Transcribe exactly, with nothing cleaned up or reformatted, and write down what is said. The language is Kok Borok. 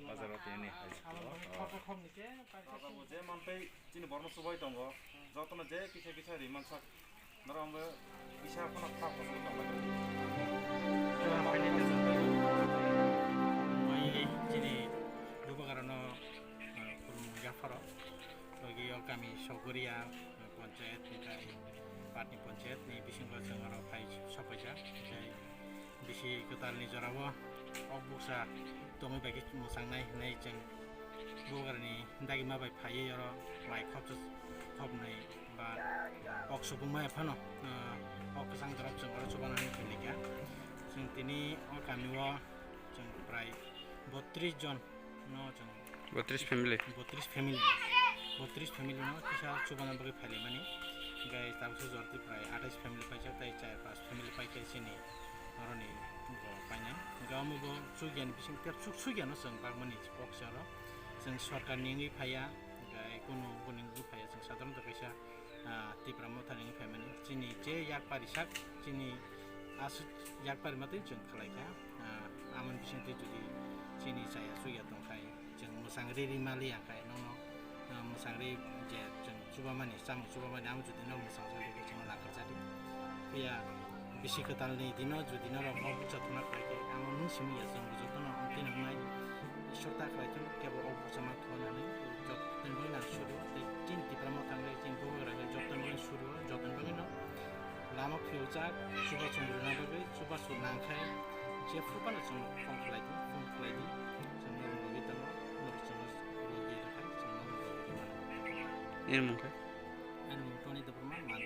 Bazar o tini hai. Abo je manpai chini borno subai tongo, jotono je kisa kisa ri mansak. Norok bo kisa phano kha kotor tong lai. Mai chini Bubagrano, eh, khulumung yapharo. Logi o kami Sogoria, eh, panchayat ni tai, Patni panchayat ni bisingo chwng oro phai sopaijak. Tei bisi kwtal ni jora o ok buksa tongwi bai khe mwsang nai hinwi chwng Bubagrani dagima bai phaiwi oro mai khopsa khopnwi ba ok subung mai phano, ah, ok kwchang jorok chwng oro chubanani thanglikha. Chwng tini o kami o chwng prai botris jon no chwng Botris family. Botris family. Botris family no kisa chubana bagwi phailaimani. Hinkhe tabukhe jora tei prai atais family paijak tei char pas family paikhe chini oroni borok painai. Hinkhe omo bo chukya ni bising tei chuk chukya no chwng bagmani kok se oro. Chwng sorkar ni wngwi phaiya, hinkhe kunu boni wngwi phaiya, chwng sadharanto kaisa, ah, Tipra Motha ni wngwi phaimani. Chini je yak pari sak, chini aswk yak pari matwi chwng khlai kha. Ah, amoni bising twi jodi chini chaya chukya tong khai, chwng mwchang ri ri mali ya khai, nono, ah, mwchang ri je chwng chubamani, chamung chubamani, amo jodi no mwchang jodi chwng langkar jadi. Phiya bisi kwtal ni dino jodi norok o bukcha thuna khlai khe, amo nung simi ya chwng jotono amtwi nang nai. Isor ta khlai thung, kebo o bukcha ma thuna nani, jottoni bagwi nang suru, tei chini Tipra Motha ni, chini Bubagra ni jottoni bagwi suru, jottoni bagwi no lama phiyokjak, chubachu rwna bagwi, chubachu nang khai, je phuru phano chwng phone khlai di, phone khlai di, chwng norok logi tongo, norok chwng logi rw khai, chwng norok logi rw mano. Nini mung khe? Ani mung Tony Debbarma, ma